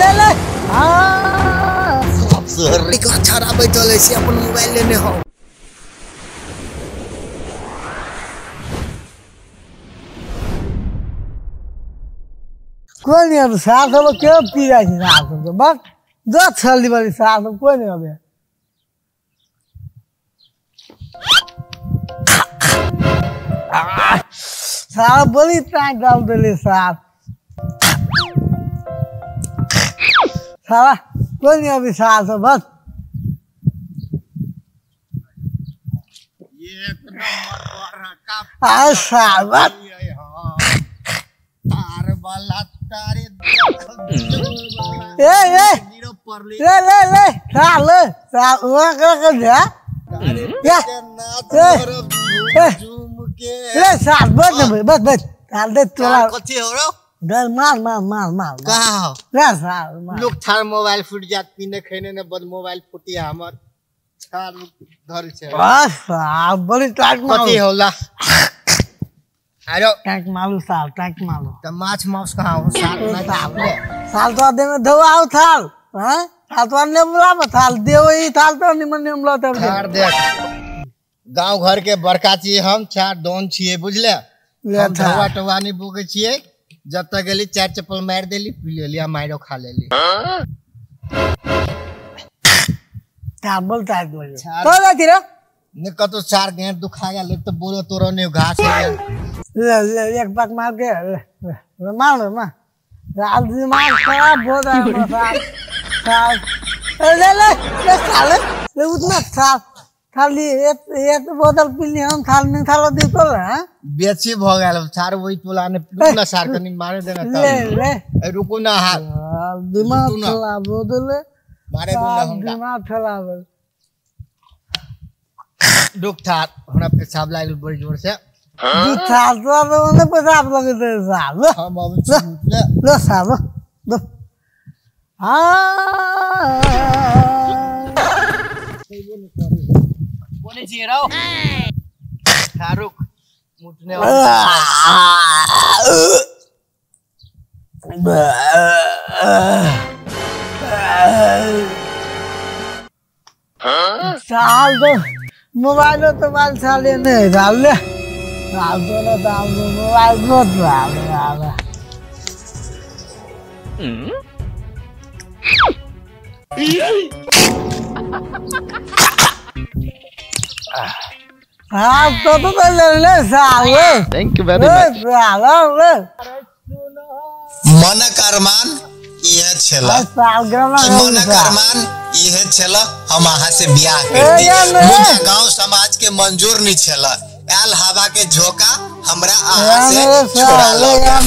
ले ले हां सर एक छाड़ा बैठल है से अपन मोबाइल लेने हो। कोई नहीं अब साथ सब क्यों पी रहा है साथ सब बस दस छली वाली साथ सब कोई नहीं अबे साला बड़ी टाइम डाल दिली साथ साला कोई नहीं अभी साथ सब बस एक नंबर पर का साला तार वाला तारे ए ए ले ले ले साल साल वो कर कर जा या झूम के ले साल बस बस बस साल दे तोरा कथि हो रो डर मार मार मार मार कहां हो ले साल मार लोग थार मोबाइल फूट जात पीने खैने ने बद मोबाइल फूटी हमर थार धर छे बस साल बड़ी टाइट मार कथि होला अरे टैंक मालू साल टैंक मालू त माछ मांस कहां हो साल ना साल साल तो दे में धोआ आओ थाल हां थाल तो ने बुलाब थाल देओ ई थाल तो निमन निमन लाते थार देख गांव घर के बड़का छी हम चार दोन छिए बुझले हम धोआ टोआ नहीं बोके छिए जब तक गेली चार चप्पल मार देली पी लेली आ मारो खा लेली का बोलता है तो जाती रे ने कतो चार गेंद दुखा गेल तो बोलो तोरो ने घास ले ले एक बार मार के ले ले मार मार रात दिमाग खराब हो रहा है साल साल ले ले ले साले ले उतना साल खाली एक एक बोतल पी ली हम थाल में थाल दे तो हां बेची भ गेल सार वही टोला ने रुक ना सार कनी मारे देना ले ले ए रुको ना हाथ दिमाग खराब हो दले मारे दो ना हमरा दिमाग खराब रुक थार हमरा पेशाब लागल बड़ी जोर से दू साल तो ने पेशाब लगे थे साल हम अब ले ले साल दो हां बोले जी रहो थारुक मुटने वाला साल तो मोबाइल तो बाल साले ने डाल ले साल तो ना दाम मोबाइल बहुत डाल डाल हाँ तो ले ले साल thank you very much साल मनक अरमान इहे छला मनक अरमान इहे छला हम अहाँ से बियाह कर दी मुदा गांव समाज के मंजूर नहीं छला आयल हवा के झोंका हमरा अहाँ से छोड़ा लगा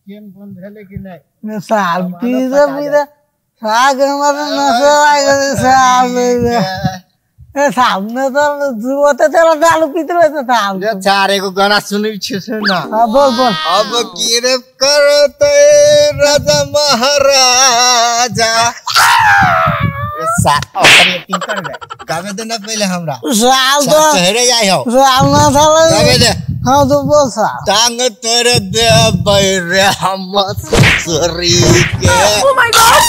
केन बंद भेले कि नहीं साल पीरे पीरे साग हमर नशा लागल साल ए साल ने तो जुवते तेरा दारू पीते रहे साल रे चार एगो गाना सुनै छी से ना हां बोल बोल अब की रे करते राजा महाराजा ए साल और एक्टिंग कर ले गावे दे ना पहले हमरा साल तो चेहरे जाय हो साल ना साल गावे दे हां तो बोल साल टांग तोरे दे रे हम ससुरी के ओ my God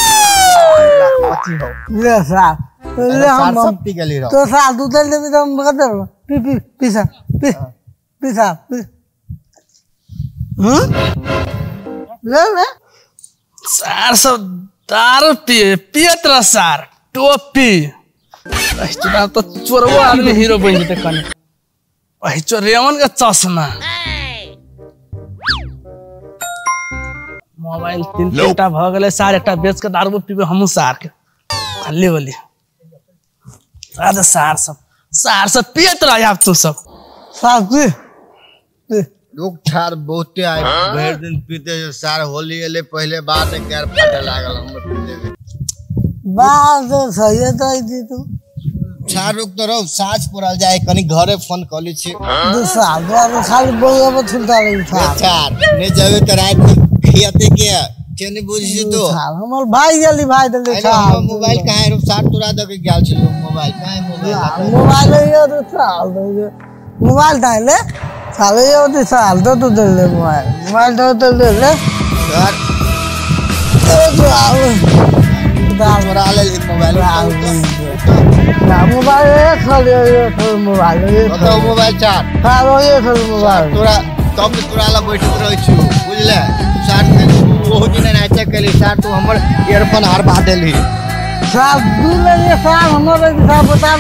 कथी हो ले साल ले हम सब पी गेली रहो तो साल तू चल दे तो हम बता पी पी पी सा पी पी सा पी ले ले सार सब दारू पिए पियत रह सार टोपी चुनाव तो चोरवो आदमी हीरो बन जेते कने चोर रेमन का चश्मा मोबाइल तीन तीनटा भ गेलै सार एकटा बेच के दारू पीबे हमहूँ सार के हल्ली बोली अरे सार सब पियत रह आब तू सब सार पी लोग ठार बहुते आए भरि दिन पीते जो सार होली एले पहले बात गैर फटे लागल हमर पीते बात सही है तो दी तू सार रुक तो रहो साँझ पड़ल जाए कनी घरे फोन क लै छी दू साल दो खाली बौआ पर छुलता रही साल चार नहीं जाबे त रात में खियाते के केने बुझी तो हमर भाई गेली भाई देली साल मोबाइल कहाँ है सार तोरा द के गेल छलो मोबाइल कहाँ है मोबाइल मोबाइल ये तो साल मोबाइल दाले साले ये तो साल तो तू दे ले मोबाइल मोबाइल तो दे ले सर चोरा ले मोबाइल मोबाइल एक मोबाइल मोबाइल चार मोबाइल तोरा तब तोरा ला बैठत रहै छु बुझले सार ओहो दिन नाचे केली सार तू हमर ईयरफोन हरबा देली सार दू ले सार हमर सार बता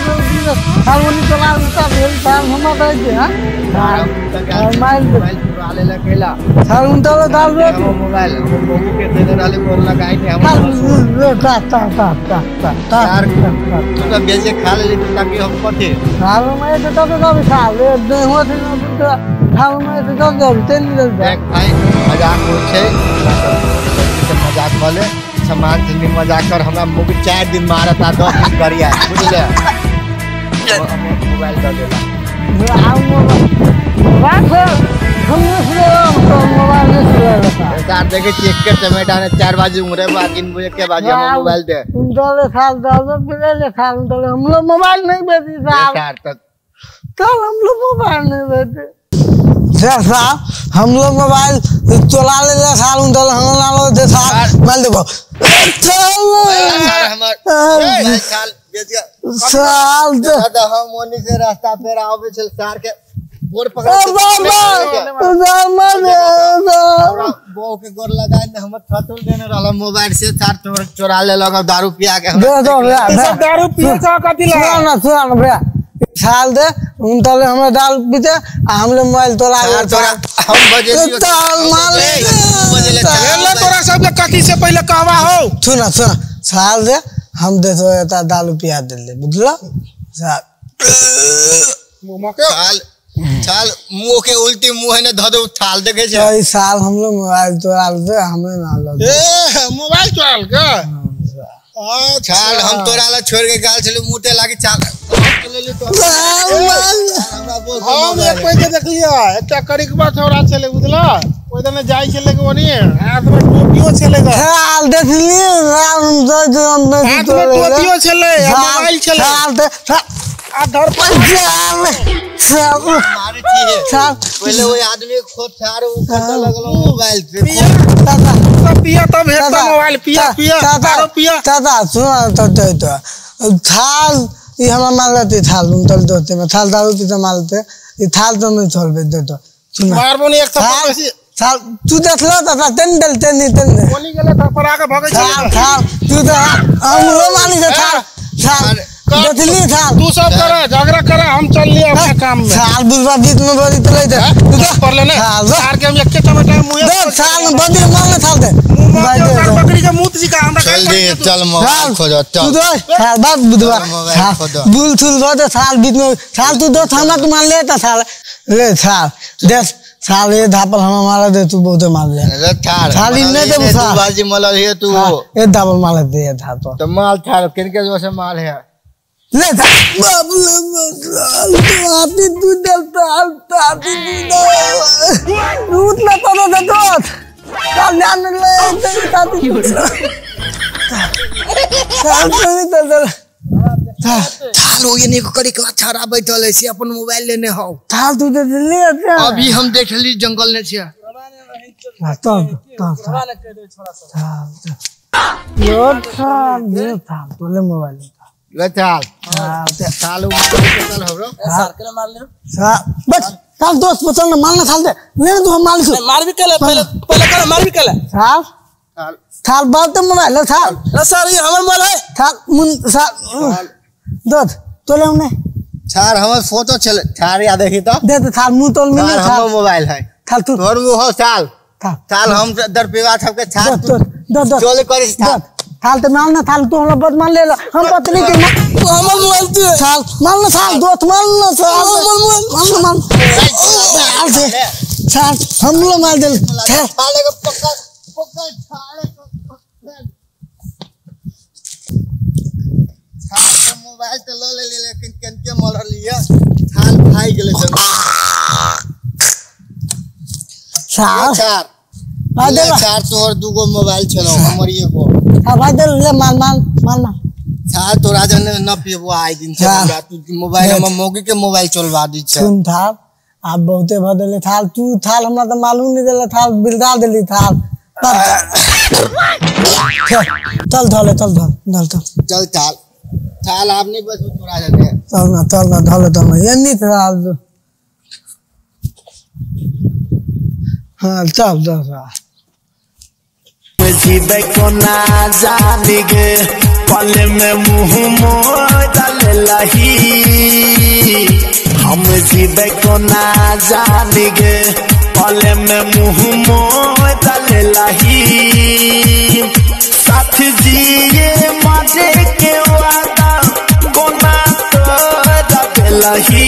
सार ओनी चला सार सार हमर दै छै हां सार मोबाइल चुरा ले केला सार उन तो दाल रे मोबाइल बहू के देने वाले गोर लगाई थे हम ता ता ता ता ता सार तू तो बेचे खा लेली ताकि हम कथी सार मैं तो तब सार ले दे हो तो सार मैं तो तब तेन दे देख भाई मजाक होइ छै मजाक भले सामान से मजाक कर हमरा मुग 4 दिन मारता 10 दिन करिया बुझले मोबाइल दे देला बात हम मोबाइल नहीं सार देखे चेक के टमाटर ने 4 बजे उमरे बा 3 बजे के बाजे हम मोबाइल दे उन दले साल दल बिले साल दले हम लोग मोबाइल नहीं बेची साहब सार तक कल हम लोग मोबाइल नहीं बेचे साहब हम लोग मोबाइल चला ले साल उन दल हम ना लो दे साल माल देबो चल हमर साल बेच के साल दादा हम ओनी से रास्ता पे आवे छल सार के गोर पकड़ बो के गोर लगाए ने हमर छतुल देने रहल मोबाइल से सार चोरा ले लग दारू पिया के दे दो सब दारू पिए छ कथि ला सुना ना सुना ना भैया साल दे उन तले हमें दाल पीते आ हम लोग मोबाइल तोला तोरा हम बजेलियो ताल माल बजेले ले तोरा सब के कथि से पहले कहवा हो सुना सुना साल दे हम दे तो एता दाल पिया देले बुझलो साल साल साल मुंह के उल्टी मुंह ने धो दे थाल देखे छै ई साल हम लोग मोबाइल तोरा दे हमें ना लो ए मोबाइल चोराल के छाल हम तोरा ला छोड़ के गाल छले मुंह ते लागी चाल हम एक पैसे देखलिए एकटा करिकबा छौड़ा छले बुझला ओइ दने जाय छले के ओनी हाथ में टोपियो छले ग साल देखली राम दे हम नहीं हाथ में टोपियो छले मोबाइल छले साल दे आ धर पर साल मारे छी साल पहले ओइ आदमी खोज सार उ कत लगलो मोबाइल से सब पिया तब हेता मोबाइल पिया पिया आरो पिया दादा सुन तो तो तो थाल ई हमरा मार लेते थाल उन तल दोते में थाल दारू पीते मारते ई थाल तो नहीं छोड़बे दे तो सुन मारबो नहीं एक थप्पड़ बेसी थाल तू देखलो दादा तेन दल तेन नहीं तेन ओनी गेले थप्पड़ आके भगै छै थाल थाल तू तो हम लो मानी दे थाल थाल देखली थाल तू सब कर झगड़ा कर हम चल लिए अपने काम में थाल बुलबा बीच में बड़ी तले दे तू तो पर लेने सार के हम एके टमाटर मुंह दे थाल बंदी मार ले थाल दे बकरी के मुंह जी का हमरा चल दे चल मोबाइल खोजो तू चल दो थाल बात बुधवा बुल थुल दो दे थाल बीच में थाल तू दो थामा तू मान ले ता थाल ले थाल दे थाल ये धापल हम मारा दे तू बहुत मार ले अरे थाल थाल नहीं दे तू बाजी मलल है तू ये धापल मार दे ये धापल तो माल थाल किनके जो से माल है ले था बाबू आती तू दे थाल आती तू दे उतना तो दे दो थाल ध्यान ले ताती थाल तो दे थाल हो ये नहीं करी के छाड़ा बैठल है से अपन मोबाइल लेने हो थाल तू दे ले अभी हम देखली जंगल ने छै तो तो यो थाल दे थाल तो ले मोबाइल ले थाल थाल ऊपर चल हमरो सार के मार ले बस थाल दोस्त बचल ना मारना थाल दे ले तू हम मार छु मार भी केले पहले पहले कर मार भी केले थाल थाल थाल बात तो मोबाइल थाल ना सर ये हमर मोबाइल है थाल मुन साल दोस्त तो ले उने छार हमर फोटो छले छार या देखी तो दे दे थाल मुंह तोल मिले थाल हमर मोबाइल है थाल तू तोर मुंह हो थाल थाल थाल हम दर पिवा सबके छार दो दो दो चोले करी थाल थाल तो माल ना थाल तू हमरा बद मान ले हम पतली के तू हमर मोबाइल तू थाल माल ना थाल दोस्त माल ना थाल माल ना माल थाल से थाल हम लोग मार दे थाल के पकड़ पकड़ थाल थाल के मोबाइल तो लो ले लेकिन केन के मर लिया थाल भाई गेले जंगल थाल चार चार तोहर दूगो मोबाइल छलो हमर एगो हां भाई दे ले माल माल माल माल थाल तोरा जने न पीबो आइ दिन से हमरा तू मोबाइल हम मौगी के मोबाइल चलवा दी छै सुन थाल आप बहुते बदले थाल तू थाल हमरा त मालूम नहीं देले थाल बिलदा देली थाल चल धल चल धल धल चल चल चल चल आप नहीं बस थोड़ा जाते चल ना चल ना धल चल ना ये नहीं था हाँ चल चल जीवे को ना जानी गे पल में मुँह मोड़ लही हम जीवे को ना जानी गे पल में मुँह मोड़ लही साथ जिए मजे के वादा कोना तोड़ लही।